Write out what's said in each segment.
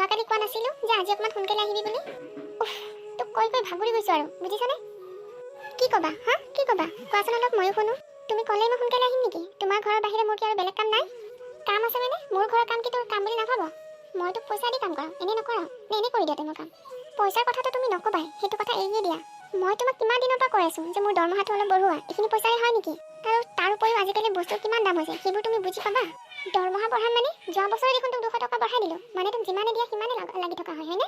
যোৱাকালি কোৱা নাছিলোঁ যে আজি অকণমান সোনকালে আহিবি বুলি? উফ, তোক কৈ কৈ ভাগৰি গৈছোঁ আৰু, বুজিছানে? কি ক'বা হা, কি ক'বা কোৱাচোন অলপ, ময়ো শুনো। তুমি ক'লেই মই সোনকালে আহিম নেকি? তোমাৰ ঘৰৰ বাহিৰে মোৰ কি আৰু বেলেগ কাম নাই? কাম আছে মানে? মোৰ ঘৰৰ কাম কি তোৰ কাম বুলি নাভাব? মই তোক পইচা দি কাম কৰাওঁ, এনেই নকৰাওঁ নে? এনেই কৰি দিয়া তই মোৰ কাম? পইচাৰ কথাটো তুমি নক'বাই, সেইটো কথা এৰিয়ে দিয়া। মই তোমাক কিমান দিনৰ পৰা কৈ আছোঁ যে মোৰ দৰমহাটো অলপ বঢ়োৱা। এইখিনি পইচাৰে হয় নেকি? আৰু তাৰ উপৰিও আজিকালি বস্তুৰ কিমান দাম হৈছে, সেইবোৰ তুমি বুজি পাবা? দৰমহা বঢ়াম মানে? যোৱা বছৰে দেখোন তোক 200 টকা বঢ়াই দিলোঁ। মানে তোক যিমানে দিয়া সিমানে লাগি থকা হয়, হয়নে?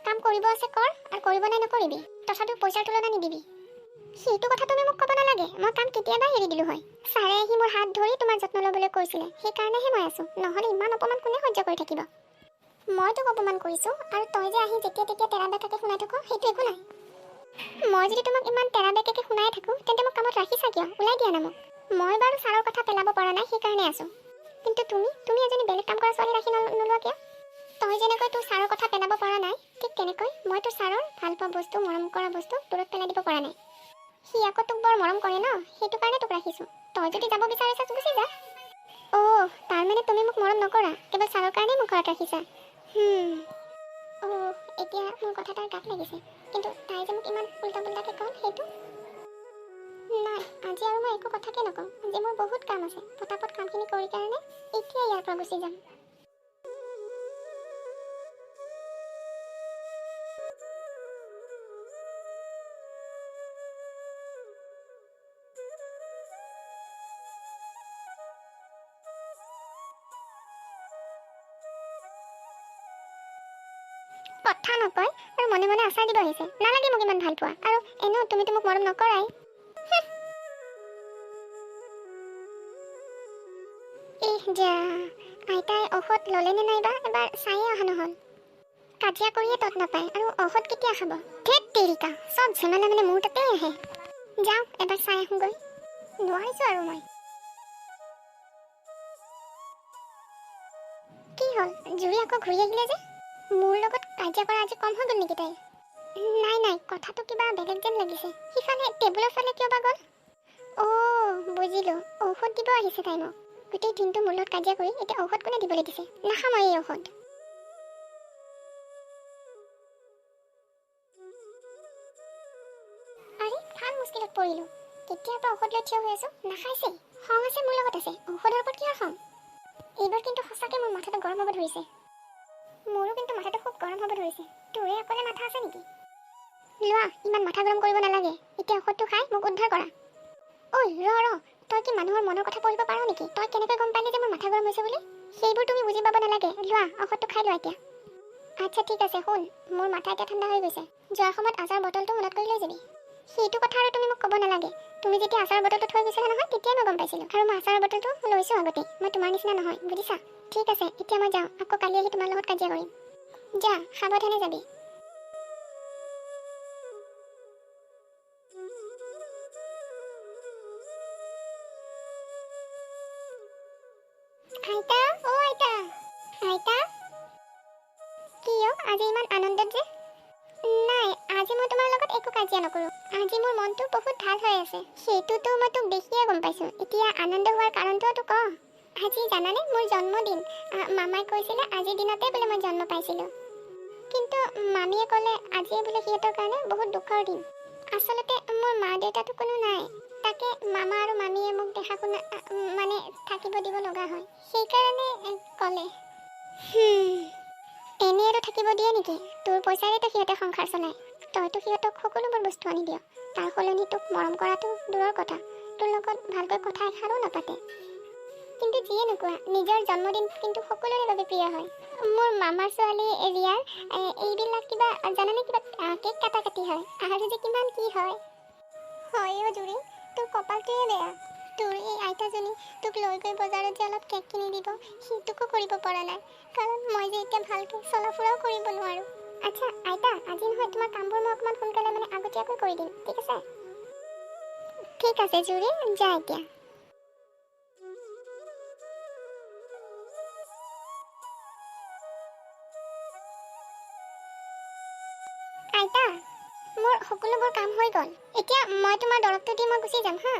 কাম কৰিব আছে কৰ, আৰু কৰিব নাই নকৰিবি। তথাপিও পইচাৰ তুলনা নিদিবি। সেইটো কথা তুমি মোক ক'ব নালাগে। মই কাম কেতিয়াবাই এৰি দিলোঁ হয়। ছাৰে আহি মোৰ হাত ধৰি তোমাৰ যত্ন ল'বলৈ কৈছিলে, সেইকাৰণেহে মই আছোঁ। নহ'লে ইমান অপমান কোনে সহ্য কৰি থাকিব? মই তোক অপমান কৰিছোঁ আৰু তই যে আহি যেতিয়া তেতিয়া তেৰা বেকাকে শুনাই থাক, সেইটো একো নাই। মই যদি তোমাক ইমান তেৰা বেকাকে শুনাই থাকোঁ, তেন্তে মোক কামত ৰাখিছা কিয়? ওলাই দিয়া না মোক। মই বাৰু ছাৰৰ কথা পেলাব পৰা নাই, সেইকাৰণে আছোঁ। কিন্তু তুমি তুমি এজনী বেলেগ কাম কৰা ছোৱালী ৰাখি নোলোৱা কিয়? তই যেনেকৈ তোৰ ছাৰৰ কথা পেলাব পৰা নাই, ঠিক তেনেকৈ মই তোৰ ছাৰৰ ভাল পোৱা বস্তু, মৰম কৰা বস্তু দূৰত পেলাই দিব পৰা নাই। সি আকৌ তোক বৰ মৰম কৰে ন, সেইটো কাৰণে তোক ৰাখিছোঁ। তই যদি যাব বিচাৰিছা, গুচি যা। অ', তাৰমানে তুমি মোক মৰম নকৰা, কেৱল ছাৰৰ কাৰণেই মোক ঘৰত ৰাখিছা। অ', এতিয়া মোৰ কথা তাৰ গাত লাগিছে। কিন্তু তাই যে মোক ইমান উল্টা পুল্টাকৈ ক'ল সেইটো নাই। আজি আৰু মই একো কথাকে নকওঁ। আজি মোৰ বহুত কাম আছে। পটাপট কামখিনি কৰি কাৰণে এতিয়া ইয়াৰ পৰা গুচি যাম। কথা নকয় আৰু মনে মনে আচাৰ দিব আহিছে। নালাগে মোক ইমান ভাল পোৱা। আৰু এনেও তুমিতো মোক মৰম নকৰাই। ইহ যা, আইতাই ঔষধ ল'লে নে নাইবা এবাৰ চায়ে অহা নহ'ল। কাজিয়া কৰিয়ে তত নাপায় আৰু ঔষধ কেতিয়া খাব? ধেত তেৰিকা, চব ঝেমেলা মানে মোৰ তাতেই আহে। যাওঁ, এবাৰ চাই আহোঁগৈ। নোৱাৰিছোঁ আৰু মই। কি হ'ল, জুৰি আকৌ ঘূৰি আহিলে যে? মোৰ লগত কাজিয়া কৰা আজি কম হৈ গ'ল নেকি তাইৰ? নাই নাই, কথাটো কিবা বেলেগ যেন লাগিছে। সিফালে টেবুলৰ ফালে কিয় বা গ'ল? অ' বুজিলোঁ, ঔষধ দিব আহিছে তাই মোক। গোটেই দিনটো মোৰ লগত কাজিয়া কৰি এতিয়া ঔষধ কোনে দিবলৈ দিছে? নাখাওঁ মই এই ঔষধ। আৰে, ভাল মুস্কিলত পৰিলোঁ। কেতিয়াৰ পৰা ঔষধ লৈ থিয় হৈ আছোঁ, নাখাইছেই। খং আছে মোৰ লগত আছে, ঔষধৰ ওপৰত কিহৰ খং? এইবাৰ কিন্তু সঁচাকৈ মোৰ মাথাটো গৰম হ'ব ধৰিছে। মোৰো কিন্তু মাথাটো খুব গৰম হ'ব ধৰিছে। তোৰে অকলে মাথা আছে নেকি? লোৱা, ইমান মাথা গৰম কৰিব নালাগে। এতিয়া ঔষধটো খাই মোক উদ্ধাৰ কৰা। ঐ ৰ ৰ, তই কি মানুহৰ মনৰ কথা পঢ়িব পাৰ নেকি? তই কেনেকৈ গম পালি যে মোৰ মাথা গৰম হৈছে বুলি? সেইবোৰ তুমি বুজি পাব নালাগে। লোৱা, ঔষধটো খাই লোৱা এতিয়া। আচ্ছা ঠিক আছে, শুন, মোৰ মাথা এতিয়া ঠাণ্ডা হৈ গৈছে। যোৱাৰ সময়ত আচাৰ বটলটো মনত কৰি লৈ যাবি। সেইটো কথা আৰু তুমি মোক ক'ব নালাগে। তুমি যেতিয়া আচাৰৰ বটলটো থৈ গৈছিলা নহয়, তেতিয়াই মই গম পাইছিলোঁ। আৰু মই আচাৰৰ বটলটো লৈছোঁ আগতেই। মই তোমাৰ নিচিনা নহয়, বুজিছা? ঠিক আছে, এতিয়া মই যাওঁ। আকৌ কালি আহি তোমাৰ লগত কাজিয়া কৰিম। যা, সাৱধানে যাবি। আইতা, অ' আইতা, আইতা। কি অ', আজি ইমান আনন্দত যে? নাই, আজি মই তোমাৰ লগত একো কাজিয়া নকৰোঁ। আজি মোৰ মনটো বহুত ভাল হৈ আছে। সেইটোতো মই তোক দেখিয়ে গম পাইছোঁ। এতিয়া আনন্দ হোৱাৰ কাৰণটোতো ক। আজি জানানে, মোৰ জন্মদিন। মামাই কৈছিলে আজিৰ দিনতে বোলে মই জন্ম পাইছিলোঁ। কিন্তু মামীয়ে ক'লে আজিয়ে বোলে সিহঁতৰ কাৰণে বহুত দুখৰ দিন। আচলতে মোৰ মা দেউতাটো কোনো নাই। তাকে মামা আৰু মামীয়ে মোক দেখা শুনা মানে থাকিব দিব লগা হয়, সেইকাৰণে ক'লে। এনেই আৰু থাকিব দিয়ে নেকি? তোৰ পইচাৰেতো সিহঁতে সংসাৰ চলায়। তইতো সিহঁতক সকলোবোৰ বস্তু আনি দিয়। তাৰ সলনি তোক মৰম কৰাটো দূৰৰ কথা, তোৰ লগত ভালকৈ কথা এষাৰো নাপাতে। কিন্তু যিয়ে নোকোৱা, নিজৰ জন্মদিন কিন্তু সকলোৰে বাবে প্ৰিয় হয়। মোৰ মামাৰ ছোৱালী ৰিয়াৰ এইবিলাক কিবা জানানে, কিবা কেক কাটা কাটি হয় আৰু যে কিমান কি হয়। হয় অ' জুৰি, তোৰ কপালটোৱে বেয়া। তোৰ এই আইতাজনী তোক লৈ গৈ বজাৰত যে অলপ কেক কিনি দিব, সেইটোকো কৰিব পৰা নাই। কাৰণ মই যে এতিয়া ভালকৈ চলা ফুৰাও কৰিব নোৱাৰোঁ। আচ্ছা আইতা, আজি নহয় তোমাৰ কামবোৰ মই অকণমান সোনকালে মানে আগতীয়াকৈ কৰি দিম, ঠিক আছে? ঠিক আছে জুৰি, যা এতিয়া। আইতা, মোৰ সকলোবোৰ কাম হৈ গ'ল। এতিয়া মই তোমাৰ দৰৱটো দি মই গুচি যাম। হা,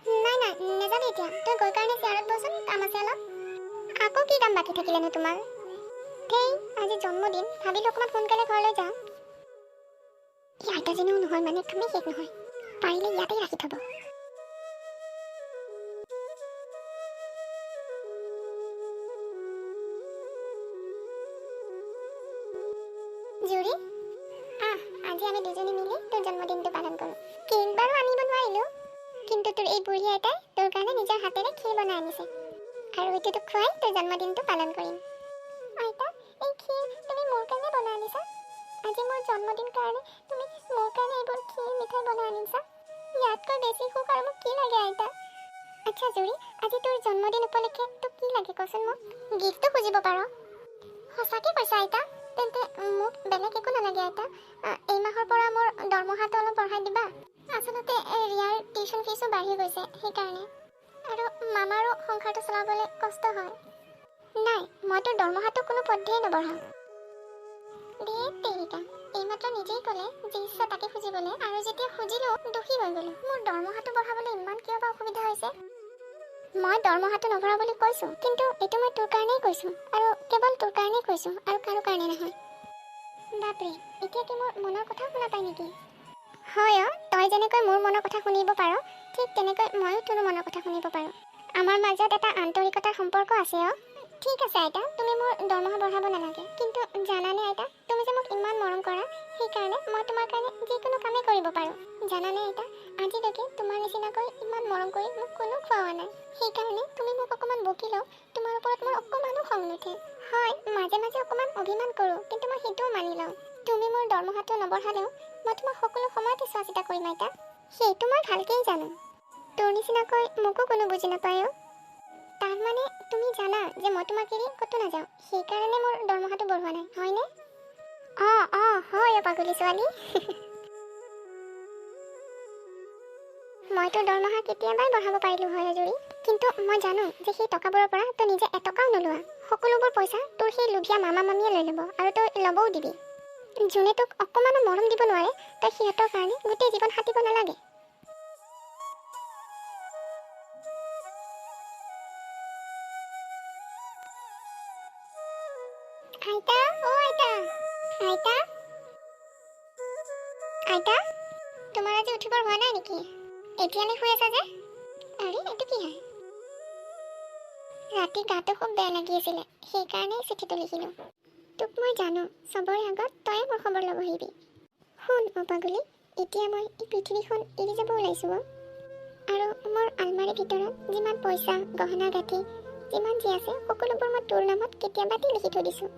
নাই নাই, নেযাবি এতিয়া। তই গৈ কাৰণে চেয়াৰত বহচোন, কাম আছে অলপ। আকৌ কি কাম বাকী থাকিলেনো তোমাৰ? ধেই, আজি জন্মদিন, ভাবিলোঁ অকণমান সোনকালে ঘৰলৈ যাওঁ। এই আইতাজনীও নহয় মানে কামেই শেষ নহয়, পাৰিলে ইয়াতেই ৰাখি থ'ব। জুৰি, আহ, আজি আমি দুজনী মিলি তোৰ জন্মদিনটো পালন কৰোঁ। কেক বাৰু আনিব নোৱাৰিলোঁ, কিন্তু তোৰ এই বুঢ়ী আইতাই তোৰ কাৰণে নিজৰ হাতেৰে ক্ষীৰ বনাই আনিছে, আৰু এইটো তোক খুৱাই তোৰ জন্মদিনটো পালন কৰিম। আইতা, এই ক্ষীৰ তুমি মোৰ কাৰণে বনাই আনিছা? আজি মোৰ জন্মদিন কাৰণে তুমি মোৰ কাৰণে এইবোৰ ক্ষীৰ মিঠাই বনাই আনিছা? ইয়াতকৈ বেছি সুখ আৰু মোক কি লাগে আইতা? আচ্ছা জুৰি, আজি তোৰ জন্মদিন উপলক্ষে তোক কি লাগে কচোন মোক? গিফ্টো খুজিব পাৰ। সঁচাকৈ কৈছা আইতা? তেন্তে মোক বেলেগ একো নালাগে আইতা। এই মাহৰ পৰা মোৰ দৰমহাটো অলপ বঢ়াই দিবা। আচলতে ৰিয়াৰ টিউশ্যন ফিজো বাঢ়ি গৈছে, সেইকাৰণে। আৰু মামাৰো সংসাৰটো চলাবলৈ কষ্ট হয়। নাই, মই তোৰ দৰমহাটো কোনো পধ্যেই নবঢ়াওঁ। ধেৎ তেৰিকা, এইমাত্ৰ নিজেই ক'লে যি ইচ্ছা তাকে খুজিবলৈ, আৰু যেতিয়া খুজিলোঁ দোষী হৈ গ'লোঁ। মোৰ দৰমহাটো বঢ়াবলৈ ইমান কিয় বা অসুবিধা হৈছে? মই দৰমহাটো নবঢ়াওঁ বুলি কৈছোঁ, কিন্তু এইটো মই তোৰ কাৰণেই কৈছোঁ, আৰু কেৱল তোৰ কাৰণেই কৈছোঁ, আৰু কাৰো কাৰণে নহয়। বাপৰে, এতিয়া কি মোৰ মনৰ কথাও শুনা পাই নেকি? হয় অ', তই যেনেকৈ মোৰ মনৰ কথা শুনিব পাৰ, ঠিক তেনেকৈ ময়ো তোৰ মনৰ কথা শুনিব পাৰোঁ। আমাৰ মাজত এটা আন্তৰিকতাৰ সম্পৰ্ক আছে অ'। ঠিক আছে আইতা, তুমি মোৰ দৰমহা বঢ়াব নালাগে, কিন্তু জানানে আইতা, তুমি যে মোক ইমান মৰম কৰা, সেইকাৰণে মই তোমাৰ কাৰণে যিকোনো কামেই কৰিব পাৰোঁ। জানানে আইতা, আজিলৈকে তোমাৰ নিচিনাকৈ ইমান মৰম কৰি মোক কোনো খুওৱা নাই, সেইকাৰণে তুমি মোক অকণমান বকিলেও তোমাৰ ওপৰত মোৰ অকণমানো খং নুঠে। হয়, মাজে মাজে অকণমান অভিমান কৰোঁ, কিন্তু মই সেইটোও মানি লওঁ। তুমি মোৰ দৰমহাটো নবঢ়ালেও মই তোমাক সকলো সময়তে চোৱা চিতা কৰিম আইতা, সেইটো মই ভালকেই জানো। তোৰ নিচিনাকৈ মোকো কোনো বুজি নাপায় অ'। তাৰমানে তুমি জানা যে মই তোমাক এৰি ক'তো নাযাওঁ, সেইকাৰণে মোৰ দৰমহাটো বঢ়োৱা নাই, হয়নে? অঁ অঁ, হয় অ' পাগলী ছোৱালী। মই তোৰ দৰমহা কেতিয়াবাই বঢ়াব পাৰিলোঁ হয় জুৰি, কিন্তু মই জানো যে সেই টকাবোৰৰ পৰা তই নিজে এটকাও নোলোৱা। সকলোবোৰ পইচা তোৰ সেই লোভীয়া মামা মামীয়ে লৈ ল'ব, আৰু তই ল'বও দিবি। যোনে তোক অকণমানো মৰম দিব নোৱাৰে, তই সিহঁতৰ কাৰণে গোটেই জীৱন খাটিব নালাগে। আইতা, অ' আইতা, আইতা, আইতা, তোমাৰ আজি উঠিবৰ হোৱা নাই নেকি? এতিয়ালৈ শুই আছা যে? আৰে এইটো কি হয়? ৰাতি গাটো খুব বেয়া লাগি আছিলে, সেইকাৰণেই চিঠিটো লিখিলোঁ। তোক মই জানো, চবৰে আগত তয়ে মোৰ খবৰ ল'ব আহিবি। শুন অ' পাগলী, এতিয়া মই এই পৃথিৱীখন এৰি যাব ওলাইছোঁ অ'। আৰু মোৰ আলমাৰীৰ ভিতৰত যিমান পইচা, গহনা গাঁঠি, যিমান যি আছে সকলোবোৰ মই তোৰ নামত কেতিয়াবাতেই লিখি থৈ দিছোঁ।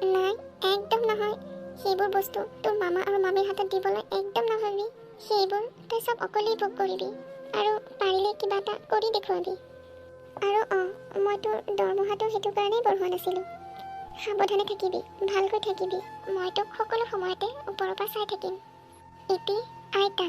নাই, একদম নহয়, সেইবোৰ বস্তু তোৰ মামা আৰু মামীৰ হাতত দিবলৈ একদম নাভাবিবি। সেইবোৰ তই চব অকলেই ভোগ কৰিবি, আৰু পাৰিলে কিবা এটা কৰি দেখুৱাবি। আৰু অঁ, মই তোৰ দৰমহাটো সেইটো কাৰণেই বঢ়োৱা নাছিলোঁ। সাৱধানে থাকিবি, ভালকৈ থাকিবি, মই তোক সকলো সময়তে ওপৰৰ পৰা চাই থাকিম। ইতি আইতা।